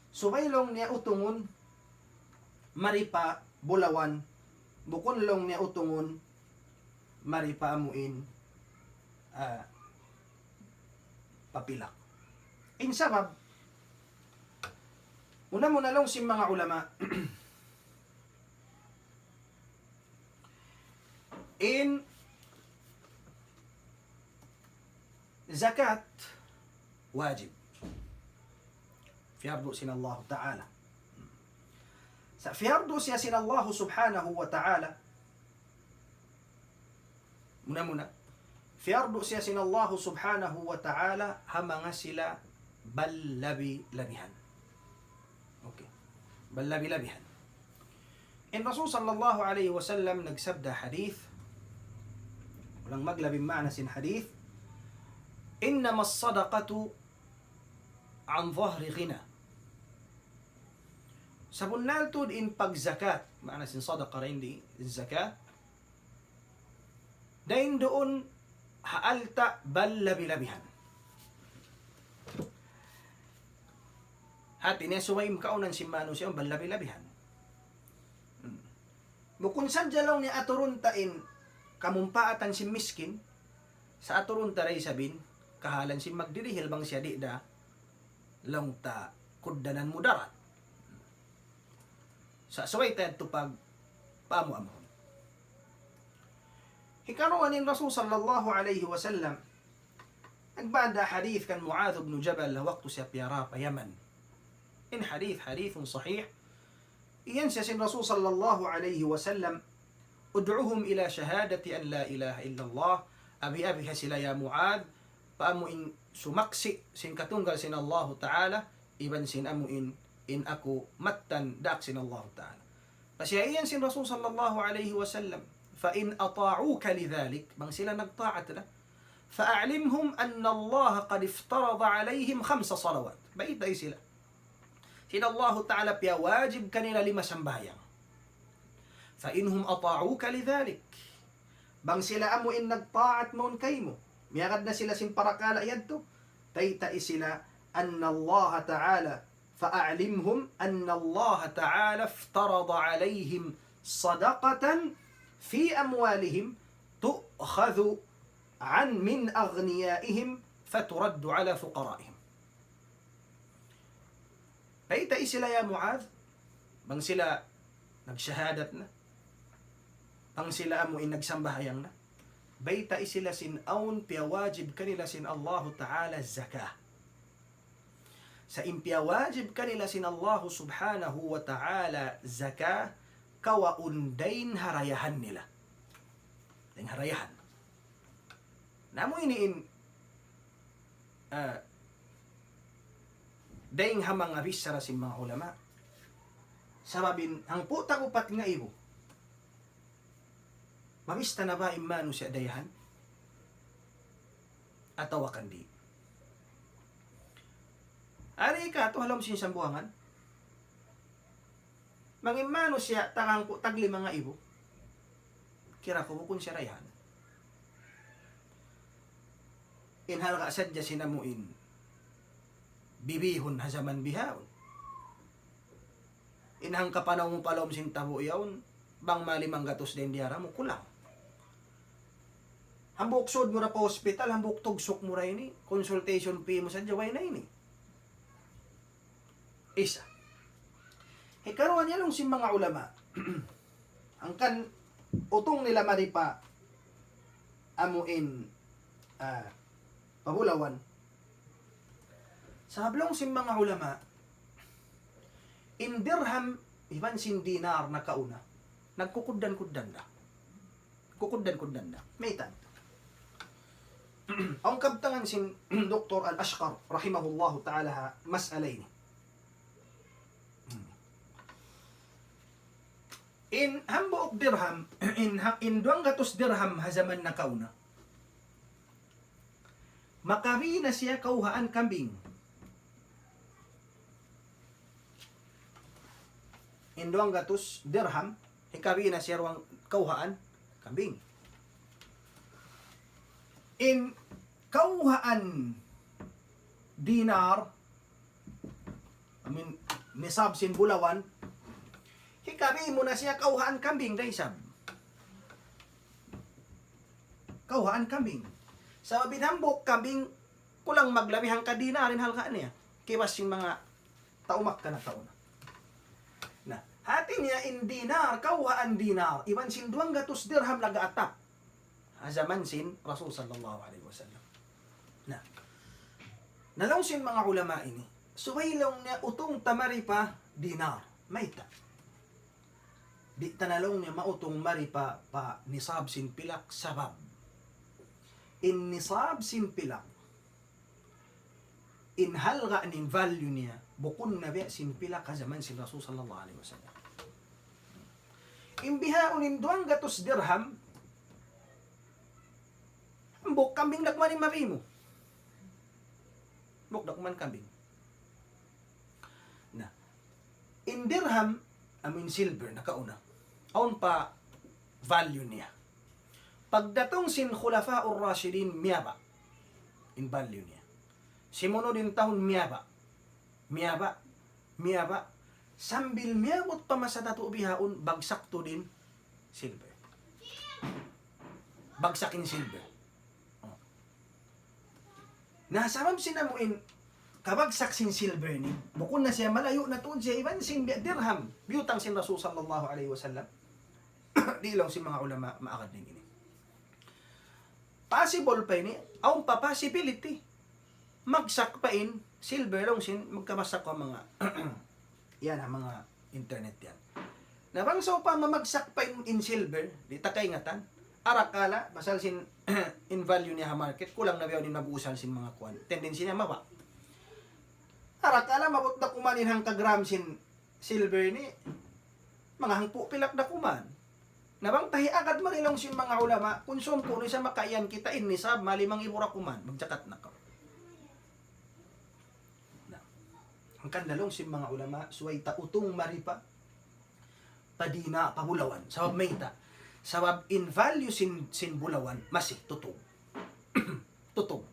subay laung niya utungun mari pa bulawan, bukun laung niya utungun mari pa amuin, ah, papila. In sabab, muna-muna laung sin manga ulama, in zakat wajib. Piyardu sin Allah Ta'ala. Sa' piyardu siya sin Allah Subhanahu wa Ta'ala. Muna-muna. Piyardu siya sin Allah Subhanahu wa Ta'ala ha manga sila balabi-labihan. Okay. Balabi-labihan. In Rasul sallallahu alayhi wasallam nagsabda hadith, walang maglabi maana sin hadith, إنما الصدقة عن ظهر غنى. Sabunnal tuud in pagzakat, maana sin sadaqa dayn di, zakat, dayn duun ha alta' balabi-labihan. Hati niya subay in kaunan sin manusiya' balabi-labihan. Hmm. Bukun sadja laung niya aturun ta in kamumpaatan sin miskin, sa' aturun ta da isab in kahalan sin magdirihil bang siya di' da laung ta kugdanan mudarat. Sa' subay ta yadtu pag paamu-amuhun. Hikaruwa in Rasul sallallahu alayhi wasallam, nagbanda hadith kan Muadh ibn Jabal waktu siya piyara pa Yaman. In hadith, hadithun sahih. Iyan siya sin Rasul sallallahu alayhi wasallam, ادعهم إلى شهادة أن لا إله إلا الله. Abi-abiha sila ya Muadh, pa amu in sumaksi' sin katunggal sin Allahu Ta'ala, iban sin amu in, in aku mattan daak sin Allahu Ta'ala. Pasiya iyan sin Rasul sallallahu alayhi wasallam, فإن أطاعوك لذلك, bang sila nagtaat na, فأعلمهم أن الله قد افترض عليهم خمس صلوات. Baytai sila. Sin Allahu Ta'ala piyawajib kanila lima sambahayang. فإن هم أطاعوك لذلك. Bang sila amu in nagtaat mawn kaymu. Miyagad na sila sin parakala' yadtu. Baytai sila, أن الله تعالى، فأعلمهم أن الله تعالى افترض عليهم صدقة في أموالهم تؤخذ عن، من أغنيائهم فترد على فقرائهم. Baytai sila ya Muadh, bang sila nagshahadat na, bang sila amu in nagsambahayang na. Baytai sila sin awn piyawajib kanila sin Allahu Ta'ala zaka. Sa' in piyawajib kanila sin Allahu Subhanahu wa Ta'ala zaka, kawaun dayn ha dayahan nila. Dayn ha dayahan. Na amu ini in, ah, dayn ha manga bichara sin manga ulama. Sabab in hangpu' tag-upat ngaibu, mabista na ba in manusiya' dayahan atawa kan di'? Ari ka tu ha lawm sin Sambuwangan. Bang in manusiya' taga hangpu' tag lima ngaibu, kira ku bukun siya dayahan. In halga' sadja sin amu in bibihun ha jaman bihaun. In hangkapanaw mu pa lawm sin tabu' yaun, bang ma limanggatus dayn diyara mu, kulang. Hambuuk sud mu ra pa hospital, hambuuk tugsuk mu ra ini, consultation fee mu sadja, way na ini. Isa. Hikaruwa niya laung sin manga ulama, hangkan utung nila mari pa amu in, ah, pa bulawan. Sabab laung sin manga ulama, in dirham iban sin dinar nakauna, nagkukuddan-kuddan da. Kukuddan-kuddan da. Mayta'? Awn kabtangan sin Doktor Al-Ashqar rahimahullahu ta'ala ha mas'ala ini. In hambuuk dirham, in ha-, in duwanggatus dirham ha jaman nakauna, makabi na siya kawhaan kambing. In duwanggatus dirham, hikabi na siya duwang kawhaan kambing. In kawhaan dinar, I mean, nisab sin bulawan, hikabi mu na siya kawhaan kambing da isab. Kawhaan kambing. Sabab in hambuuk kambing, kulang maglabi hangka dinar in halga' niya. Kiwas sin manga tau Makkah nakauna. Na, hati niya in dinar, kawhaan dinar, iban sin duwanggatus dirham nag-attack ha jaman sin Rasul sallallahu alayhi wasallam. Na, na laung sin manga ulama ini, subay laung niya utung ta mari pa dinar, mayta'? Di' ta na laung niya mautung mari pa, pa nisab sin pilak, sabab in nisab sin pilak, in halga' niya, in value niya, bukun na biya' sin pilak ha jaman sin Rasul sallallahu alayhi wasallam. In bihaun in duwanggatus dirham, hambuuk kambing da kuman in mabi mu. Hambuuk da kuman kambing. Na, in dirham, amu in silver, nakauna. Awn pa value niya. Pagdatung sin Khulafa ur-Rashidin, miyaba' in value niya. Simunud in tahun, miyaba', miyaba', miyaba', sambil miyabut pa masa natu' bihaun, bagsak tuud in silver. Bagsak in silver. Oh. Na, sabab sin amu in kabagsak sin silver ini, bukun na siya, malayu' na tuud siya iban sin biya' dirham biyutang sin Rasul sallallahu alayhi wasallam. Di' laung sin manga ulama maagad dayn ini. Possible pa ini, awn pa possibility. Magsak pa in silver laung sin magkabasa ku manga, yan, ha manga internet yan. Na bang sawpama magsak pa in, in silver, di' ta kaingatan. Arakala', pasal sin in value niya ha market, kulang na biya' in mag-uusal sin manga kuwan. Tendency niya mababa'. Arakala', maabut da kuman in hangka gram sin silver ini, manga hangpu' pilak da kuman. Na bang ta hiagad mari laung sin manga ulama, kunsum kunu' sa makaiyan kita in nisab, ma limang ibu ra kuman, magjakat na kaw. Na, hangkan na laung sin manga ulama, subay ta utung mari pa, pa dinar, pa bulawan. Sabab mayta'? Sabab in value sin, sin bulawan, masi, tutug. tutug.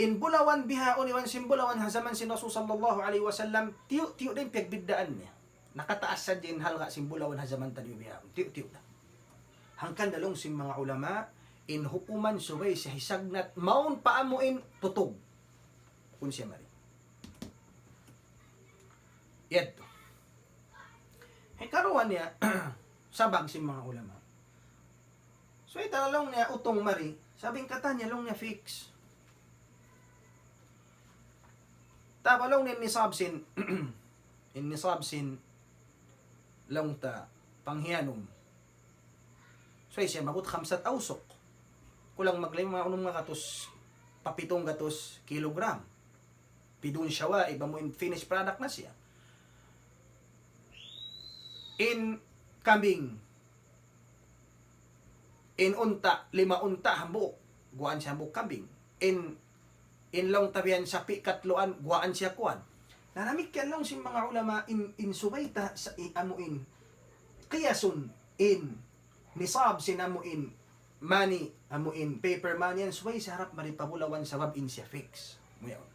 In bulawan bihaun iban sin bulawan ha jaman sin Rasul sallallahu alayhi wasallam, tiyu'-tiyu' da in piyagbiddaan niya. Nakataas sadja in halga' sin bulawan ha jaman taniyu bihaun. Tiyu'-tiyu' da. Hangkan da laung sin manga ulama, in hukuman subay siya hisagnat, mawn pa amu in tutug. Bukun siya mari. Yadtu. Hikaruwa niya, sabab sin manga ulama. So, ita laung niya utung mari, sabab in katan niya laung niya fix. Tapa laung niya nisab sin, in nisab sin laung ta panghiyanum. So, siya maabut khamsat awsuq. Kulang maglima unum nga gatus, pa pitung gatus kilogram. Bidun shawaib, amu in finished product na siya. In kambing, in unta', lima unta' hambuuk, guwaan siya hambuuk kambing. In, in laung ta bihan sapi' katluan, guwaan siya kuwan. Na damikkiyan laung sin manga ulama in, in subay ta sa, i, amu in qiyasun in nisab sin amu in money, amu in paper money yan, subay siya harap mari pa bulawan sabab in siya fix. Amu yaun.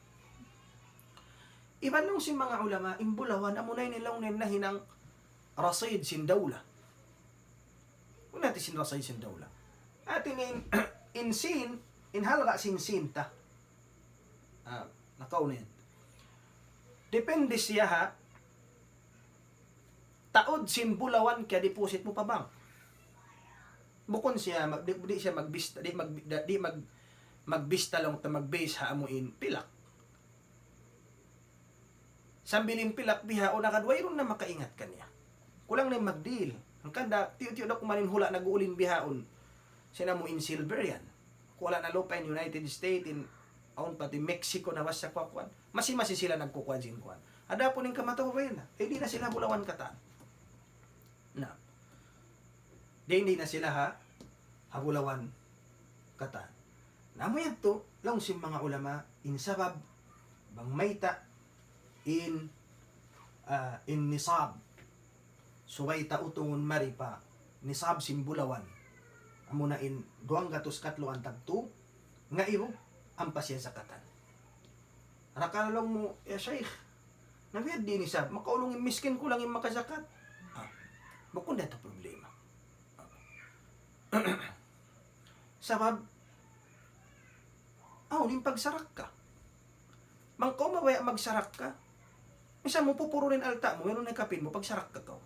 Iban laung sin manga ulama, in bulawan, amu na ini laung niya nahinang rasid sin dawla. Unu hati sin rasid sin dawla? Hati niya in, in sin, in halga' sin sin ta. Ah, nakauna yan. Depende siya ha, taud sin bulawan kiya-deposit mu pa bank. Bukun siya, mag, di, di siya magbista, di, mag, di, di mag, magbista laung ta mag-base ha amu in pilak. Sambil in pilak bihaun, agad wayruun na makaingat kaniya. Kulang na in mag-deal. Hangkan da, tiyu'-tiyu' da kuman in hula' nag-uulin bihaun. Sin amu in silver yan. Kulang na lupa in United States, in, awn pa ti Mexico na basa kuwan. Masi-masi sila nagkukuwan sin kuwan. Adapun in kamatauran na, eh, di' na sila bulawan katan. Na. Di', di' na sila ha, ha bulawan katan. Na amu yadtu, laung sin manga ulama, in sabab, bang mayta', in, ah, in nisab, subay ta utungun mari pa, nisab sin bulawan. Amu na in duwang gatus katluan tagtu, nga ibu, ampa siya zakatan. Rakala' laung mu, "Ya Shaykh, na biya' diin isab, makaulung in miskin kulang in makazakat." Ah, bukun da yadtu problema. Sabab, awn in pagsarakka. Bang kaw mabaya' magsarakka, misan mu pupurun in alta' mu, wayruun na kapin mu, pagsarakka kaw.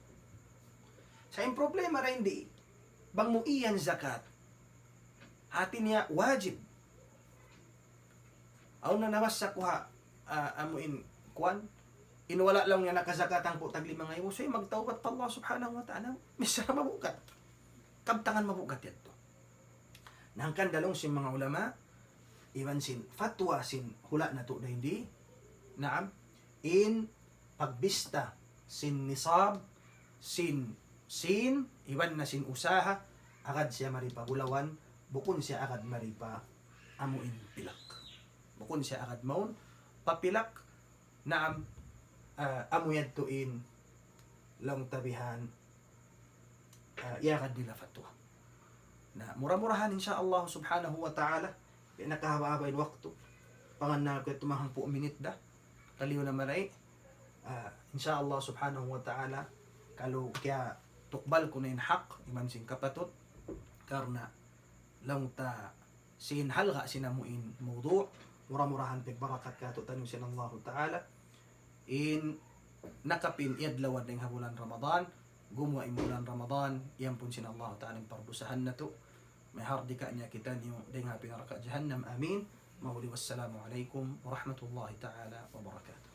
Sa' in problema dayn di, bang mu iyan zakat, hati niya wajib. Awn na nabasa ku ha, ah, amu in kuwan, in wala' laung niya nakazakat hangpu' tag lima ngaibu, so, magtawbat pa Allah Subhanahu wa Ta'ala, misan mabugat. Kabtangan mabugat yadtu. Na hangkan da laung sin manga ulama, iban sin fatwa sin hula' natu' dayn di, naam, in pagbista sin nisab, sin, sin, iban na sin usaha, agad siya mari pa bulawan, bukun siya agad mari pa amu in pilak. Bukun siya agad mawn pa pilak, naam, ah, amu yadtu in laung ta bihan, ah, iyagad nila fatwa. Na, mura-murahan, insya Allah subhanahu wa ta'ala, di' na kahaba'-haba' in waktu. Pangannal ku yadtu manga hangpu' minit da. Kaliyu na marayaw. Ah, insya Allah subhanahu wa ta'ala, kalu kiyatukbal ku na in hak, iban sin kapatut, karna' laung ta sin halga' sin amu in mawdu', mura-murahan pagbarakat kātu'niyu sin Allahu ta'ala. In nakapin adlaw dayn ha bulan Ramadan, gumuwa' in bulan Ramadan, iyampun sin Allahu ta'ala in pardusahan natu'. Mahardika niya kitaniyu dayn ha api narka' jahannam. Amin. Mahuli, wassalamu alaykum warahmatullahi ta'ala wabarakatuh.